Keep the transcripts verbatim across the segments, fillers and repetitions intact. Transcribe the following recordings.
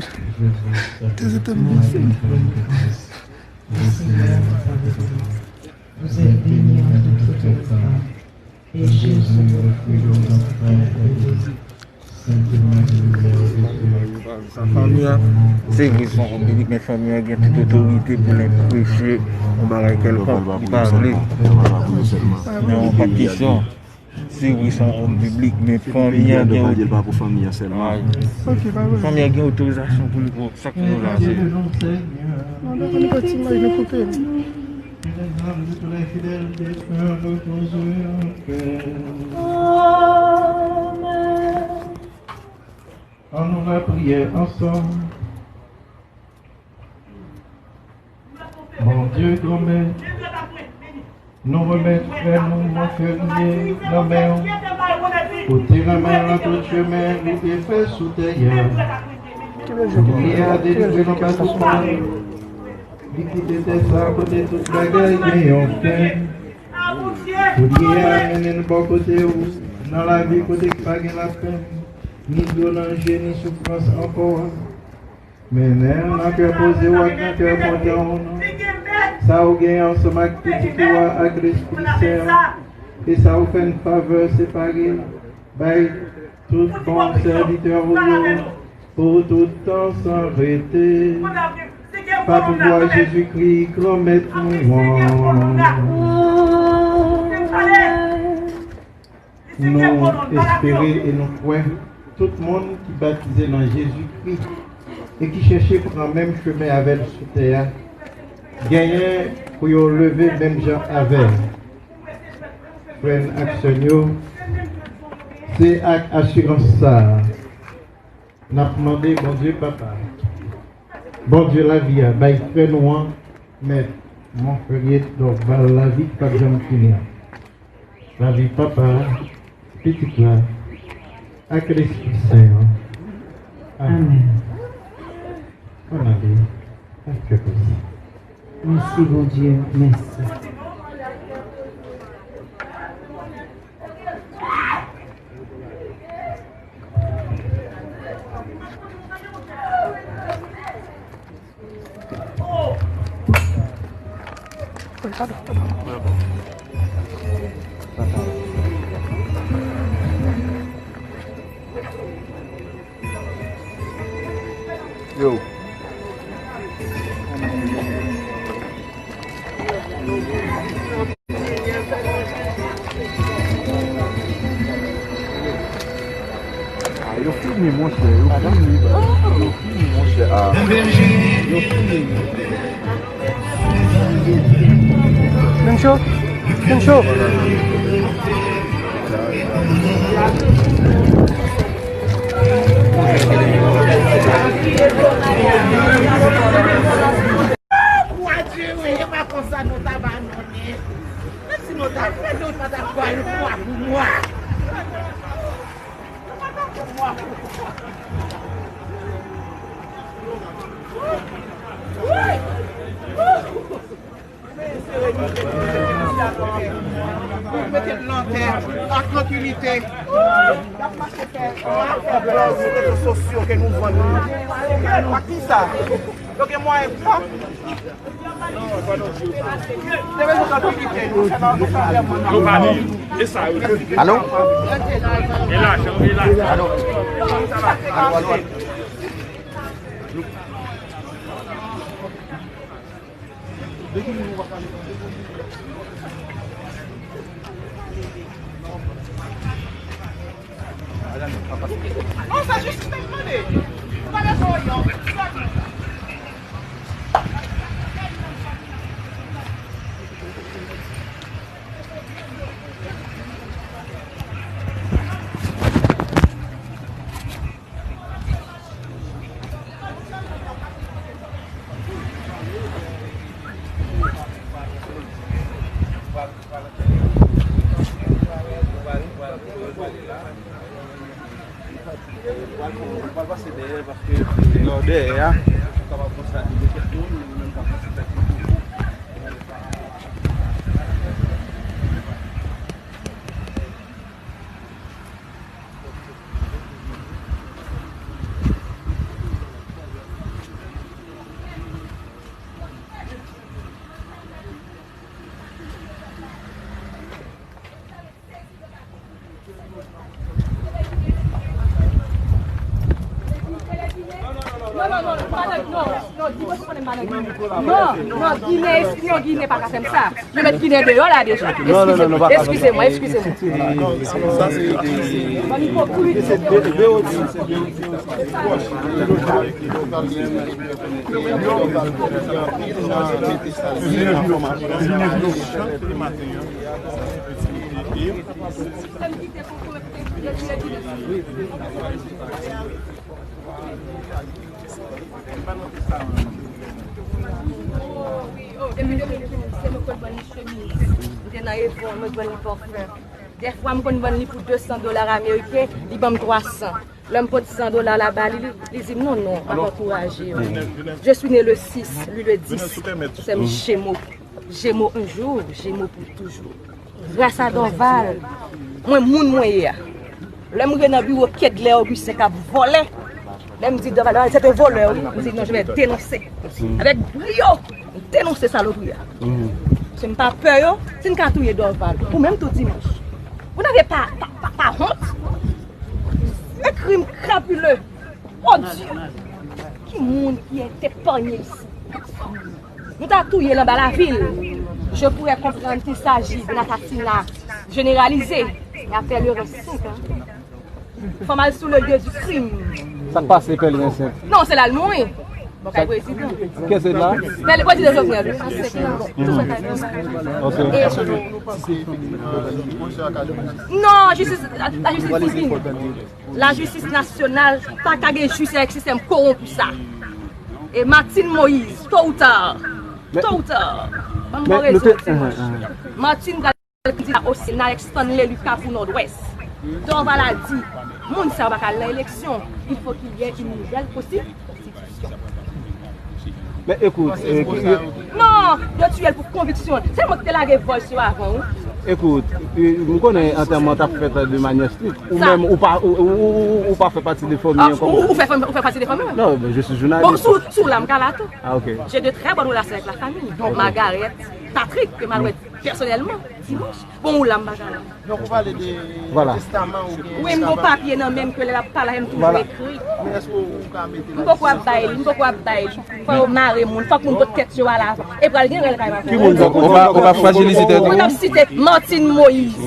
Jezi, sa ki pi bon nan tout gras. Le Seigneur est avec vous. Vous êtes bénie entre toutes les femmes, et Jésus, le fruit de vos entrailles, est béni. Sainte Marie, Mère de Dieu, fanmi an, se vre se yon fanmi biblik, men fanmi an gen tout otorite pou l preche yon bagay kèlkonk li pa vle. Men yon pa kesyon. Se vre se yon fanmi biblik, men fanmi an gen, fanmi an gen otorizasyon pou l pran sa k nou la, se. Non, dakò, nou pa ti maj, nou koupe. Que les âmes de tous les fidèles défunts reposent en paix. Ann nou lapriyè ansanm. Bondye granmèt, nou remèt frè nou Monferrier nan men w. Ou te renmen l nan tout chemen li te fè sou tè a. Ou li a delivre nou ba tout mal. Li kite tè sa kote tout bagay gen yon fen. Ou li a mennen nou bò kote w nan lavi kote k pa gen lapenn, ni dlo nan je, ni soufrans ankò. Mennen l nan kè poze w ak nan kè kontan w nan. Sa ou gen ansanm ak pitit ou a ak Lespri Sen an, e sa ou fè n favè separe bay tout bon sèvitè ou yo pou tout tan san rete. Pa pouvwa Jezikri, Granmèt nou an. Nou espere e nou kwè tout moun ki batize nan Jezikri e ki chèche pran menm chemen avè l sou tè a, genyen pou yo leve menm jan avè l. Frè n ak sè n yo, se ak asirans sa a, n ap mande Bondye Papa, Bondye lavi a, bay frè nou an, Mèt Monferrier Dorval, lavi ki p ap janm fini an. Lavi Papa a, Pitit la, ak Lespri Sen an. Amèn. Amèn. Ann ale ak kè poze. Mèsi, Bondye, mèsi. Yo. Ah, yo fini, monchè, yo fini, yo fini, monchè, ah. Yo fini. Vin cho, vin cho. Kwa diri, e pa konsa nou ta ba nou li. Menm si nou ta fè, nou pa ta ba l mwa pou mwa. Nou pa ta fè mwa pou mwa. Mete l nan tè, ak trankilite. Y ap mache fè, fè buzz sou rezo sosyo ke nou vann. Ak kisa? Yo gen mwayen pou sa? Se rezo trankilite, nou fè nan, nou fè anlèman nan. Alo? E lajan, e lajan. Alo? Alo, alo, alo. Non, non, non, non, Ginen, non, Ginen pa ka fè m sa. Yo met Ginen deyò la deja. Non, non, non, non, pa ka fè sa. Eskize mwen, eskize mwen. Sa se, se, se, se, se, se, se, se, se, se, Dèfwa m konn vann li pou de san dola ameriken, li ban m twa san. Lè m pote san dola la ba li, li, li di m, "Non, non, m ap ankouraje w." Je suis né le six, lui le dix. Sè m Jemo. Jemo un jour, Jemo pour toujours. Gras a Dorval, mwen moun mwen ye a. Lè m rive nan biwo Kedlè Augustin k ap vòlè, lè m di Dorval, Dorval, c'est un voleur, wi. M di, "Non, je vais dénoncer." Avec brio, m denonse salopri a. Paske m pa pè yo, si n ka touye Dorval, ou menm tou Dimanche. Vous n'avez pas, pas, pas, pas honte? Un crime crapuleux, odieux. Ki moun ki te panye isi? Nou ta touye l anba lavil. Je pourrais comprendre qu'il s'agit d'un assassinat généralisé. Mais après le reste, cinq ans. Fanm al sou le lieu du crime. Sa k pase Pèlen Sent? Non, se la l mouri. Bò kay prezidan. Kiyès se la? Pèlen, prezidan Jovenel, wi. Ok. E non, jistis, la, la jistis divin. Lajistis nasyonal pa ka gen jis avèk sistèm kowonpi sa. E Martine Moïse, tôt ou tard, tôt ou tard, ban m bon rezon. Martine pral kandida o Sena avèk Stanley Lucas pou Nòdwès. Dorval a di, moun sa yo pa ka al nan eleksyon. Il faut qu'il y ait une nouvelle constitution. Men ekout, e, ki, e, Non, yo tiye l pou konviksyon. Se mwen ki te lage vòys yo avan, wi. Ekout, e, m konnen antèman t ap fèt de manyè strik. Ou menm, ou pa, ou, ou, ou, ou pa fè pati de fanmi an kòm ou, ou fè fanmi, ou fè pati de fanmi an? Non, men je suis journaliste. Bon, sou, sou la, m ka la tou. Ah, ok. J'ai de très bonnes relations avec la famille. Margaret, Patrick, ke m al wè pèsonèlman, dimanch. Bon, ou la, m pa ka la. Donk, ou pale de testaman ou gen. Wi, m gon papye nan men m ke lè l ap pale, m toujou ekri. Men èske ou ka mete la? M poko ap bay li, m poko ap bay li. Fò yo mare moun, fòk moun pot tèt yo al avan. E pral gen rèl kay maten. Ki moun? Ou pa, ou pa frajilize tèt ou? Mwen ap site Martine Moïse.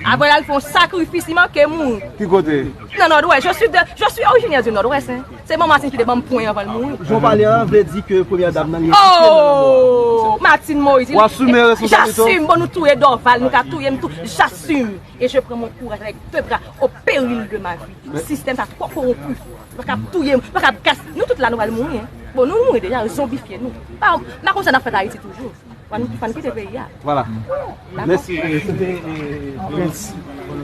Apre l al fè yon sakrifis, li manke mouri. Ki kote? Nan Nòdwès. Je suis de, je suis originaire du Nord-Ouest, hein. Se manman Martine ki te ban m pwen anvan l mouri. Jan w pale an vle di ke premyè dam nan li. Oh! Martine Moïse. Ou asime responsablite w? J'assume. Bon, nou touye Dorval, nou ka touye m tou. J'assume. Et je prends mon courage avec deux bras au péril de ma vie. Sistèm sa twò kowonpi. Yo kab touye m, yo kab kas. Nou tout la, nou pral mouri, hein. Bon, nou mouri deja, zonbifye nou. Pa, pa konsa n ap fèt Ayiti toujou. Fò n, fò n kite peyi a. Voilà. Mèsi. E, se te, e, Prince,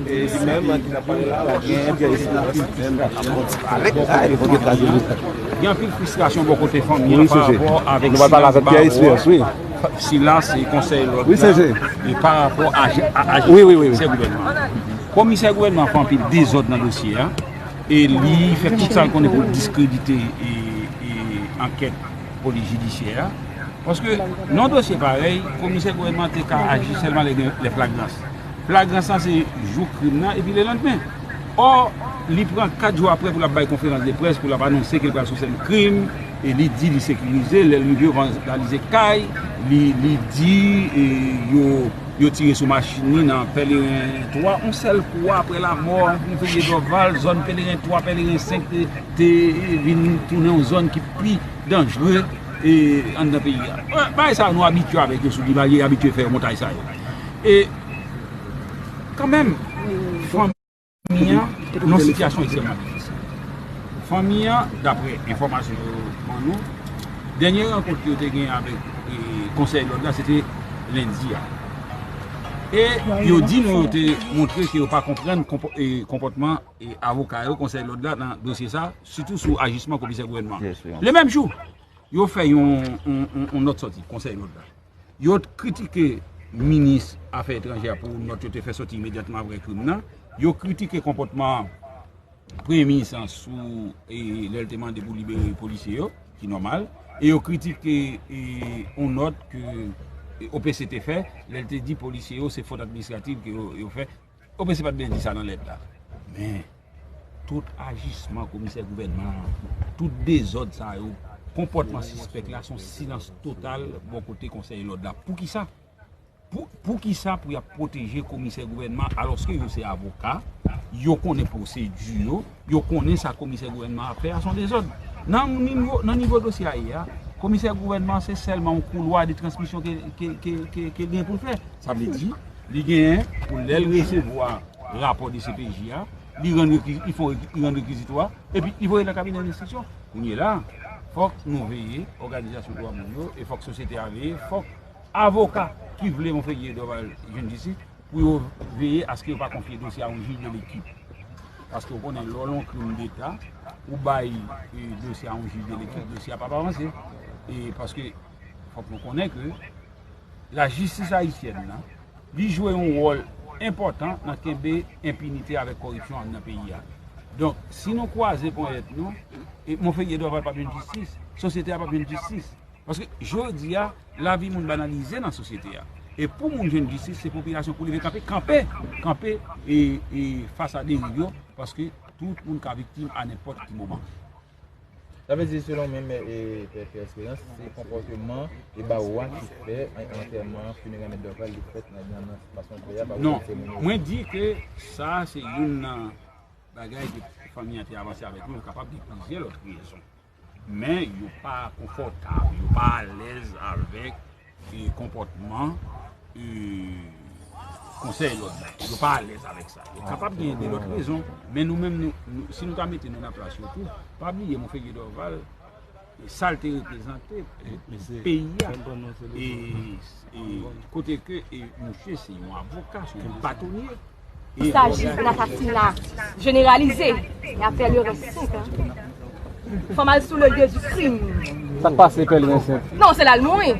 e, li menm ki t ap pale la, la gen Pierre Espérance li menm k ap pale. Gen anpil fristrasyon bò kote fanmi an pa rapò avèk sila, sila se konsèy lòd la, e pa rapò a, a, a komisè gouvènman an fè anpil dezòd nan dosye a, e li fè tout sa l konnen pou l diskredite, e, e, ankèt polis jidisyè a. Paske nan dosye parèy, komisè gouvènman te ka aji sèlman lè gen lè flagrans. Flagrans lan se jou krim nan epi lelandmen. Ò, li pran kat jou apre pou l ap bay konferans de près, pou l ap anonse ke l pral sou sèn krim, e li di li sekirize, lè l rive yo vandalize kay, li, li di, e, yo, yo tire sou machin li nan Pèleren twa, yon sèl kou apre lanmò Monferrier Dorval, zòn Pèleren twa, Pèleren senk te, te vin tounen yon zòn ki pi danjre, e, anndan peyi a. Bagay sa yo nou abitye avèk yo sou Divalye, abitye fè yo montay sa yo. E, kanmenm, fanmi an nan yon sitiyasyon ekstrèmman difisil. Fanmi an, daprè enfòmasyon yo ban nou, dènye rankont yo te gen avèk, e, Konsèy Lòd la, se te lendi a. E yo di nou yo te montre ke yo pa konprann konpò-, e, konpòtman, e, avoka yo, Konsèy Lòd la, nan dosye sa, sitou sou ajisman komisè gouvènman. Le menm jou, yo fè yon, yon, yon, yon nòt sòti, Konsèy Lòd la. Yo kritike minis afè etranjè a pou nòt yo te fè sòti imedyatman apre krim nan. Yo kritike konpòtman premye minis lan sou, e, lè l te mande pou libere polisye yo, ki nòmal. E yo kritike, e, yon nòt ke, e, O P C te fè, lè l te di polisye yo se fot administrativ ke yo, yo fè. O P C pa t byen di sa nan lèt la. Men, tout ajisman komisè gouvènman an, tout dezòd sa yo, konpòtman sispèk la, se yon silans total bò kote Konsèy Lòd la. Poukisa? Pou, poukisa pou y ap pwoteje komisè gouvènman alòske yo se avoka, yo konnen pwosedi yo, yo konnen sa komisè gouvènman ap fè a se yon dezòd. Nan nivo, nan nivo dosye a ye a, komisè gouvènman se sèlman yon koulwa de transmisyon ke, ke, ke, ke, ke l gen pou l fè. Sa vle di, li genyen pou lè l resevwa rapò de C P J a, li rann reki-, li fè yon reki-, li rann rekizitwa, epi li voye nan kabinè enstriksyon. Kounye la, fòk nou veye òganizasyon dwa moun yo, e fòk sosyete a veye, fòk avoka ki vle Monferrier Dorval jwenn jistis, pou yo veye aske yo pa konfye dosye a yon jij de lekip. Paske w konnen, lè w nan yon krim deta, ou bay, e, dosye a yon jij de lekip, dosye a p ap avanse. E paske, fòk nou konnen ke lajistis ayisyèn nan, li jwe yon wòl enpòtan nan kenbe enpinite avèk kòripsyon anndan peyi a. Donk, si nou kwaze ponyèt nou, e Monferrier Dorval p ap jwenn jistis, sosyete a p ap jwenn jistis. Paske jodi a, lavi moun banalize nan sosyete a. E pou moun jwenn jistis, se popilasyon pou leve kanpe, kanpe, kanpe, e, e fas a deriv yo, paske tout moun ka viktim a nenpòt ki moman. Sa vle di, selon menm, e, Pè, Pè Esperans, se konpòteman e bawo a ki fè an-, antèman, fineray Mèt Dorval li fèt nan, nan, nan fason l fè a, pa Non, mwen di ke sa se youn nan bagay ke fanmi an te avanse avèk nou, kapab gen plizyè lòt rezon. Men yo pa konfòtab, yo pa alèz avèk, e, konpòtman, e, Konsèy Lòd la. Yo pa alèz avèk sa. Yo kapab gen de lòt rezon, men nou menm, nou, nou, si nou ta mete nou nan plas yo tou, pa bliye Monferrier Dorval, e, sa l te reprezante pou peyi a. E, e kote ke, e, mouche se yon avoka, se yon batonye. Sa jis nan asasina jeneralize. Y ap fè le rès senk an. Fò m al sou le lieu du crime. Sa k pase Pèleren senk? Non, se la l mouri.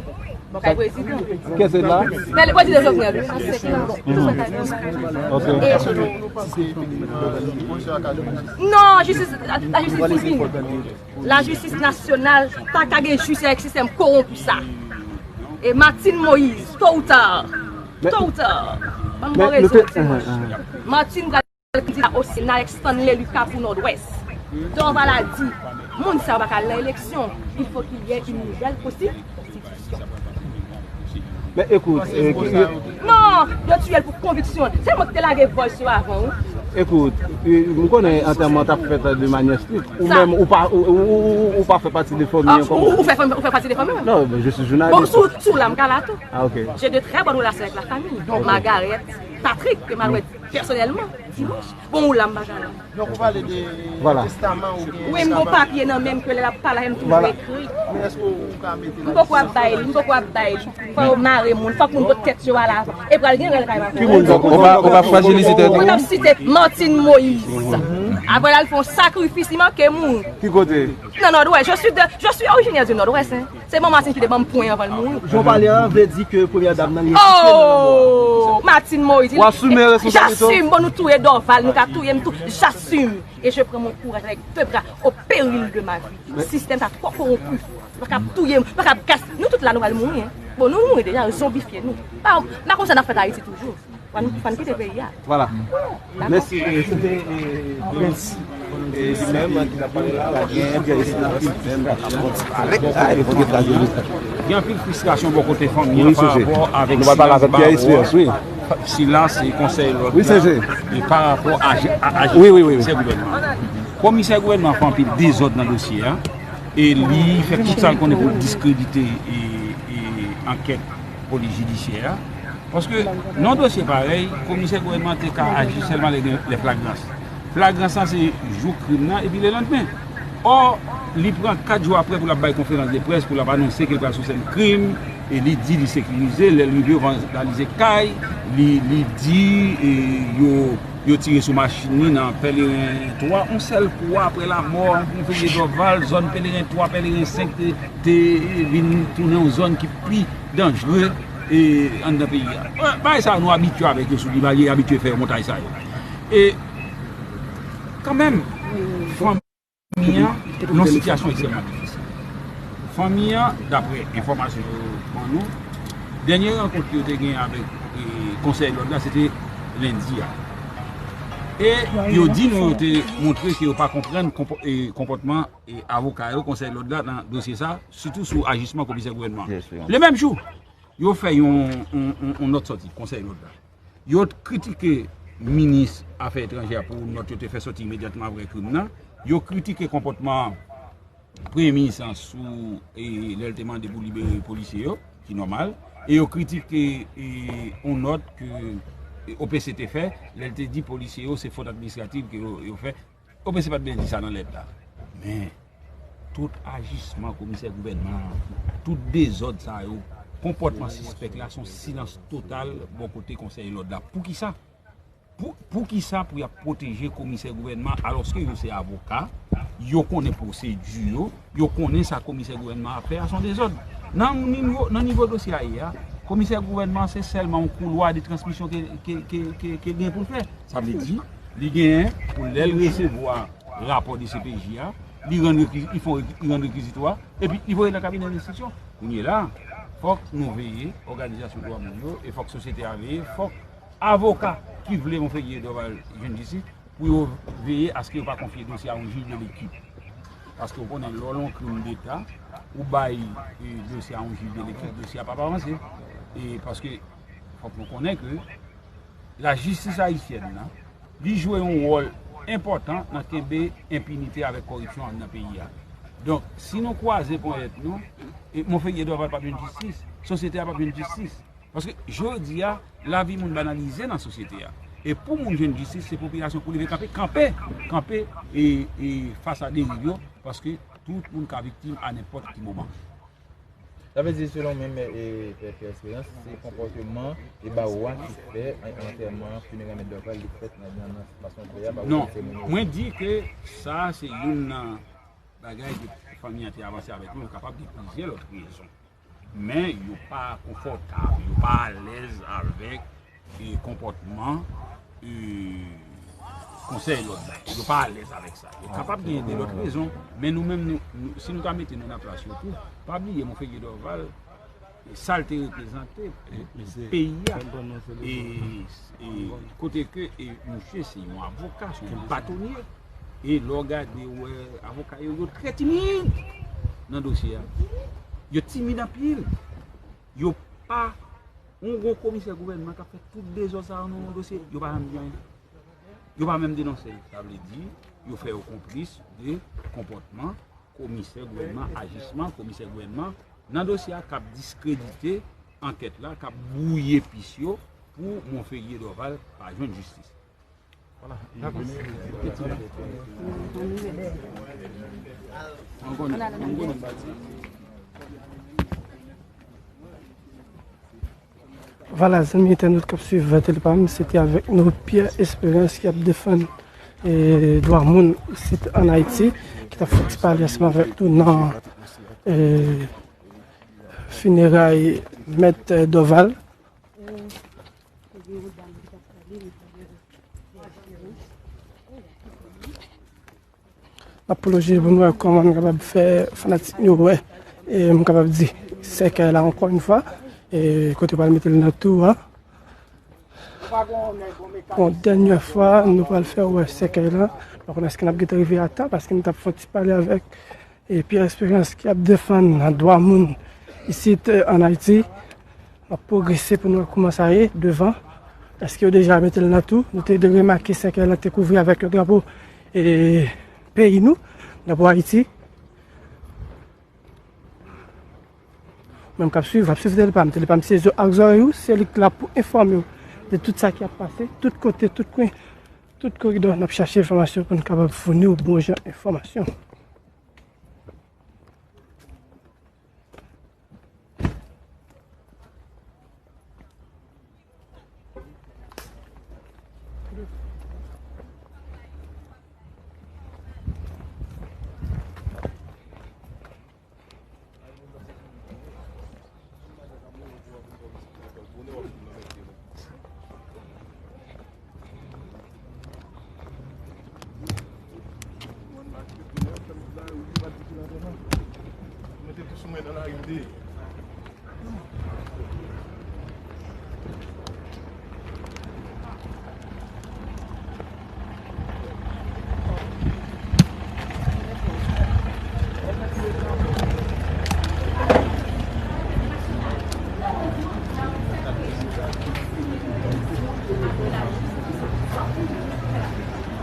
Bò kay prezidan. Kiyès se la? Pèl-, prezidan Jovenel. Ok. E Non, jistis, la, lajistis divin. Lajistis nasyonal pa ka gen jis avèk sistèm kowonpi sa. E Martine Moïse, tôt ou tard, tôt ou tard, ban m bon rezon. Martine pral kandida o Sena avèk Stanley Lucas pou Nòdwès. Dorval a di, moun sa yo pa ka al nan eleksyon, il faut qu'il y ait une nouvelle consti-, Men ekout, e, ki, e, Non, yo tiye l pou konviksyon. Se mwen ki te lage voice yo avan, wi. Ekout, e, m konnen antèman t ap fèt de manyè strik. Ou menm, ou pa, ou, ou, ou, ou pa fè pati de fanmi an kòman? Ou, ou fè fanmi, ou fè pati de fanmi an? Non, men je suis journaliste. Bon, sou, sou la, m ka la tou. Ah, ok. J'ai de très bonnes relations avec la famille. Margaret, Patrick, ke m al wè pèsonèlman, dimanch. Bon, ou la, m pa ka la. Donk, ou pale de testaman ou gen. Wi, m gon papye nan men m ke lè l ap pale, m toujou ekri. Men èske ou ka mete la M poko ap bay li, m poko ap bay li. Fò yo mare moun, fòk moun pot tèt yo alavan. E pral gen rèl kay pa. Ki moun sa? Ou pa, ou pa frajilize tèt ou? Mwen ap site Martine Moïse. Apre l al fè yon sakrifis, li manke mouri. Ki kote? Nan Nòdwès. Je suis de, je suis originaire du Nòdwès, hein. Se manman Martine ki te ban m pwen anvan l mouri. Jan w pale a vle di ke premyè dam nan li eksplike nan lanmò a. Oh, Martine Moïse. Ou asime responsablite w? J'assume, bon, nou touye Dorval, nou ka touye m tou. J'assume. Et je prends mon courage avec deux bras au péril de ma vie. Sistèm sa twò kowonpi. Pa kab touye m, pa kab gas. Nou tout la, nou pral mouri, hein. Bon, nou mouri deja, zonbifye nou. Pa, pa konsa n ap fèt Ayiti toujou. Fò n, fò n kite peyi a. Voilà. Mèsi. E, se te, e, Prince, e, li menm ki t ap pale la, la gen Pierre Espérance li menm k ap disparèt. A, e, fò gen traz de. Gen anpil fristrasyon bò kote fanmi an pa rapò avèk silans bawon an. Sila se konsèy lòd la. E pa rapò a, a, a, wi, wi, wi, wi. Komisè gouvènman. Komisè gouvènman fè anpil dezòd nan dosye a. E li fè tout sa l konnen pou l diskredite, e, e, ankèt polis jidisyè a. Paske nan yon dosye parèy, komisè gouvènman te ka aji sèlman lè gen lè flagrans. Flagrans lan se jou krim nan epi lelandmen. Ò, li pran kat jou apre pou l ap bay konferans de près, pou l ap anonse ke l pral sou sèn krim, e li di li sekirize, lè l rive yo vandalize kay, li, li di, e, yo, yo tire sou machin li nan Pèleren twa, yon sèl kou apre lanmò Monferrier Dorval, zòn Pèleren twa, Pèleren senk te, te vin tounen yon zòn ki pi danjre, e, anndan peyi a. Bagay sa a nou abitye avèk yo sou li, malgre y abitye fè yo montay sa yo. E kanmenm, fanmi an nan yon sitiyasyon ekstrèmman difisil. Fanmi an, daprè enfòmasyon yo ban nou, dènye rankont yo te gen avèk, e, konsèy lòd la, se te lendi a. E yo di nou, yo te montre ke yo pa konprann konpò-, e, konpòtman, e, avoka yo, konsèy lòd la nan dosye sa, sitou sou ajisman komisè gouvènman. Le menm jou, yo fè yon, yon, yon, yon nòt sòti, konsèy lòd la. Yo kritike minis afè etranjè a pou nòt yo te fè sòti imedyatman apre krim nan. Yo kritike konpòtman premye minis lan sou, e, lè l te mande pou libere polisye yo, ki nòmal. E yo kritike, e, yon nòt ke, e, O P C te fè, lè l te di polisye yo se fot administrativ ke yo, yo fè. O P C pa t byen di sa nan lèt la. Men, tout ajisman komisè gouvènman an, tout dezòd sa yo, konpòtman sispèk la, se yon silans total bò kote konsèy lòd la. Poukisa? Pou, poukisa pou y ap pwoteje komisè gouvènman alòske yo se avoka, yo konnen pwosedi yo, yo konnen sa komisè gouvènman ap fè a se yon dezòd. Nan nivo, nan nivo dosye a ye a, komisè gouvènman se sèlman yon koulwa de transmisyon ke, ke, ke, ke, ke l gen pou l fè. Sa vle di, li genyen pou lè l resevwa rapò de C P J a, li rann reki-, li fè yon reki-, li rann rekizitwa, epi li voye nan kabinè lenstriksyon. Kounye la, fòk nou veye, òganizasyon dwa moun yo, e fòk sosyete a veye, fòk avoka ki vle Monferrier Dorval jwenn jistis, pou yo veye aske yo pa konfye dosye a yon jij de lekip. Paske w konnen, lè w nan yon krim deta, ou bay, e, dosye a yon jij de lekip, dosye a p ap avanse. E paske, fòk nou konnen ke lajistis ayisyèn nan, li jwe yon wòl enpòtan nan kenbe enpinite avèk kòripsyon anndan peyi a. Donk, si nou kwaze ponyèt nou, e, Monferrier Dorval p ap jwenn jistis, sosyete a p ap jwenn jistis. Paske jodi a, lavi moun banalize nan sosyete a. E pou moun jwenn jistis, se popilasyon pou leve kanpe, kanpe, kanpe, e, e fas a deriv yo, paske tout moun ka viktim a nenpòt ki moman. Sa vle di, selon mwen, e, Pè Pierre Espérance, se konpòteman e bawo a ki fè an-, antèman, fineray Mèt Dorval li fèt nan, nan, nan fason l fè a, pa Non, mwen di ke sa se youn nan bagay ke fanmi an te avanse avèk nou, yo kapab gen plizyè lòt rezon. Men yo pa konfòtab, yo pa alèz avèk, e, konpòtman, e, konsèy lòd la. Yo pa alèz avèk sa. Yo kapab gen de lòt rezon, men nou menm, nou, nou, si nou ta mete nou nan plas yo tou, pa bliye Monferrier Dorval, e, sa l te reprezante, e, peyi a. E, e kote ke, e, misye se yon avoka, se yon batonye. E lè w gade, w wè avoka yo, yo trè timid nan dosye a. Yo timid anpil. Yo pa, yon gwo komisè gouvènman k ap fè tout dezòd sa yo nan yon dosye, yo pa janm di anyen. Yo pa menm denonse l. Sa vle di, yo fè yo konplis de konpòtman komisè gouvènman, ajisman komisè gouvènman nan dosye a k ap diskredite ankèt la, k ap bwouye pis yo pou Monferrier Dorval pa jwenn jistis. Vwala. Vwala, zanmi entènot k ap swiv Tele Pam, se te avèk nou Pierre Espérance ki ap defann, e, dwa moun isit ann Ayiti, ki t ap fè ti pale ansanm avèk nou nan, e, fineray Mèt, e, Dorval. N ap pwolonje pou n wè kòman n kapab fè fanatik nou wè, e, m kapab di, sèkèy la ankò yon fwa, e, kote yo pral mete l nan tou a. Bon, dènyè fwa, nou pral fè wè sèkèy la. Pa konn èske n ap gentan rive a tan, paske nou t ap fè yon ti pale avèk e Pierre Espérance ki ap defann dwa moun isit, eh, ann Ayiti. N ap pwogrese pou n wè kòman sa ye devan. Èske yo deja mete l nan tou? Nou te remake sèkèy la te kouvri avèk yon drapo, eh, peyi nou, drapo Ayiti. Ou menm k ap swiv, w ap swiv Tèlèpam. Tèlèpam se zo ak zòrèy ou, se li k la pou enfòme w de tout sa ki ap pase, tout kote, tout kwen, tout koridò. N ap chache enfòmasyon pou n kapab founi w bon jan enfòmasyon.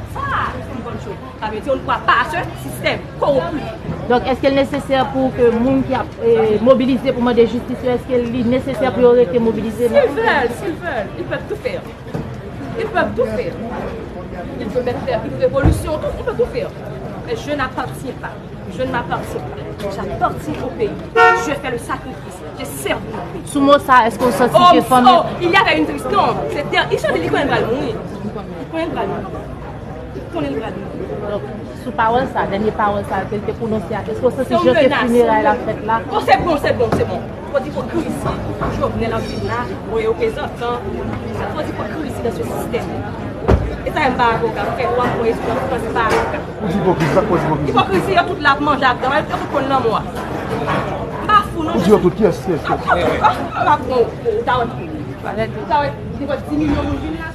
Sa, se yon bòn choz. Sa vle di, on ne croit pas à ce système corrompu. Donk, èske l nesesè pou ke moun ki ap, eh, mobilize pou mande jistis yo, èske li nesesè pou yo rete mobilize? S'ils veulent, s'ils veulent, ils peuvent tout faire. Ils peuvent tout faire. Ils peuvent mettre faire une révolution, tout, ils peuvent tout faire. Mais je n'appartiens pas. Je ne m'appartiens pas. J'appartiens au pays. Je fais le sacrifice. J'ai servi mon pays. Sou mo sa, èske w santi ke fanmi... Oh, il y avait une triste, non, c'est der-, il se dit, li konnen l pral mouri. Li konnen l pral mouri. Li konnen l pral mouri. Donk, sou pawòl sa, dènye pawòl sa ke l te pwononse a, èske w santi jan ke fineray la fèt la? Oh, c'est bon, c'est bon, c'est bon. Fò di pou kri isi. Jovenel ap vin la, voye yo prezantan. Fò di pou kri isi nan se sistèm. E sa m pa avoka, m fè lwa pou mwen, espwa m pa avoka. Ou di ipokrizi, sa k koz ipokrizi? Ipokrizi, yo tout la ap manje ak dan, yo tout konn lanmò a. M pa fou, non. Ou di yo tout, kiyès, kiyès, kiyès? Ah, ah, ah, ah, bon, ou ta wè, ou ta wè, li wè di milyon moun vin la,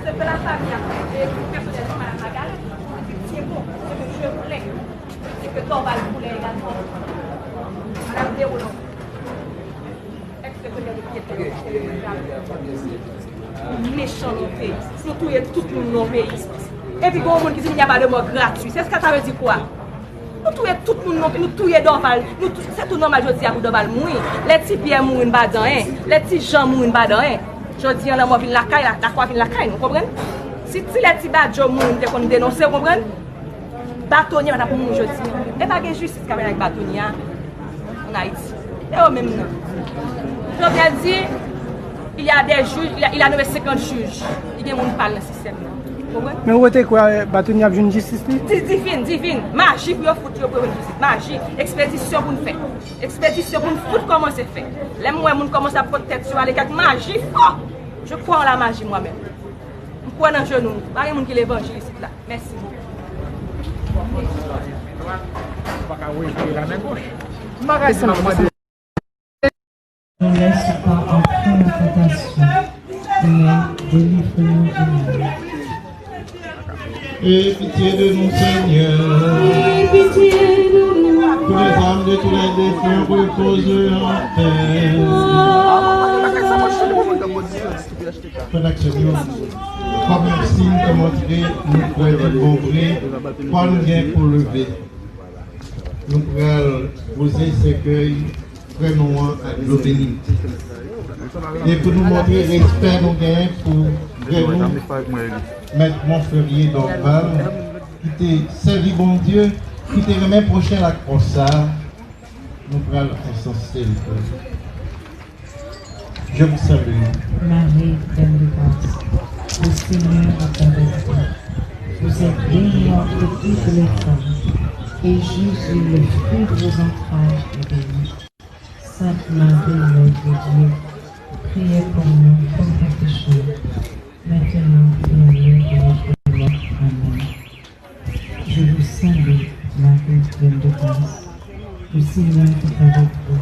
se ke la fami a, e pèsonèlman, Madam Margaret, se ke Diego, se ke Jovenel, se ke Dorval Couleur également, Madam Deroland. Mechan nou te. Nou touye tout moun nan peyi. Epi gen yon moun ki di, "Il n'y a pas de mort gratuit." Se sa sa vle di kwa? Nou touye tout moun nan peyi, nou touye Dorval. Nou tou-, se tou nòmal jodi a pou Dorval mouri. Lè Ti Pyè mouri, n pa di anyen. Lè Ti Jan mouri, n pa di anyen. Jodi a, lanmò vin lakay, la, lakwa vin lakay nou, konprann? Si ti lè Ti Badjo mouri, n te konn denonse, w konprann? Batonye pa t ap mouri jodi a. E pa gen jistis k ap bay ak Batonye a ann Ayiti. E yo menm nan. Jovenel di, il y a des juges, il a, il a nommé senkant jij. Li gen moun pa l nan sistèm nan. Konprann? Men ou te kwè Batonye ap jwenn jistis li? Di, divin, divin. Maji pou yo fout yo pou yo jwenn jistis. Maji. Ekspedisyon pou n fè. Ekspedisyon pou n fout kòmanse fè. Lè m wè moun kòmanse ap pot tèt yo ale kèk maji fò. Je crois en la magie moi-même. M kwè nan jenou. Pa gen moun ki levanjil isit la. Mèsi bokou. Ne laisse pas entrer en tentation, mais délivre-nous du mal. Aie pitié de nous, Seigneur. Aie pitié de nous. Que les âmes de tous les défunts reposent en paix. Frè ak sè yo, kòm yon siy ke montre nou kwè tout bon vre, kwa nou gen pou leve. Nou pral poze sèkèy frè nou an ak dlo beni. E pou nou montre respè nou genyen pou frè nou, Mèt Monferrier Dorval, ki te sèvi Bondye, ki te renmen pwochen l ak fòs sa a, nou pral ensanse l. Je vous salue. Marie, pleine de grâce, le Seigneur est avec vous. Vous êtes bénie entre toutes les femmes, et Jésus, le fruit de vos entrailles, est béni. Sainte Marie, Mère de Dieu, priez pour nous pauvres pécheurs, maintenant et à l'heure de notre mort. Amen. Je vous salue, Marie, pleine de grâce. Le Seigneur est avec vous.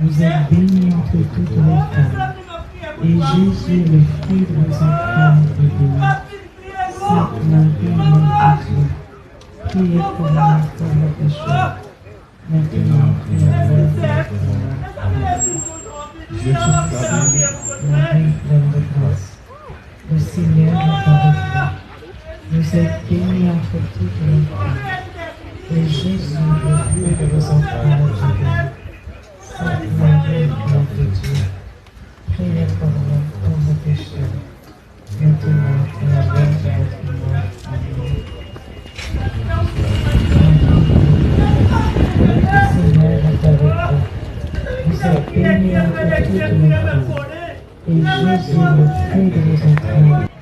Vous êtes bénie entre toutes les femmes, Et Jésus, le fruit de vos entrailles, est béni. Sainte Marie, Mère de Dieu, priez pour nous pauvres pécheurs, maintenant et à l'heure de notre mort. Amen. Jésus, Marie, pleine de grâce, le Seigneur est avec vous. Vous êtes bénie entre toutes les femmes, et Jésus, le fruit de vos entrailles, est béni. Sainte Marie, Mère de Dieu, priez pour nous pauvres pécheurs, maintenant et à l'heure de notre mort. Amen. Le Seigneur est avec vous. Vous êtes bénie entre toutes les femmes, et Jésus, le fruit de vos entrailles,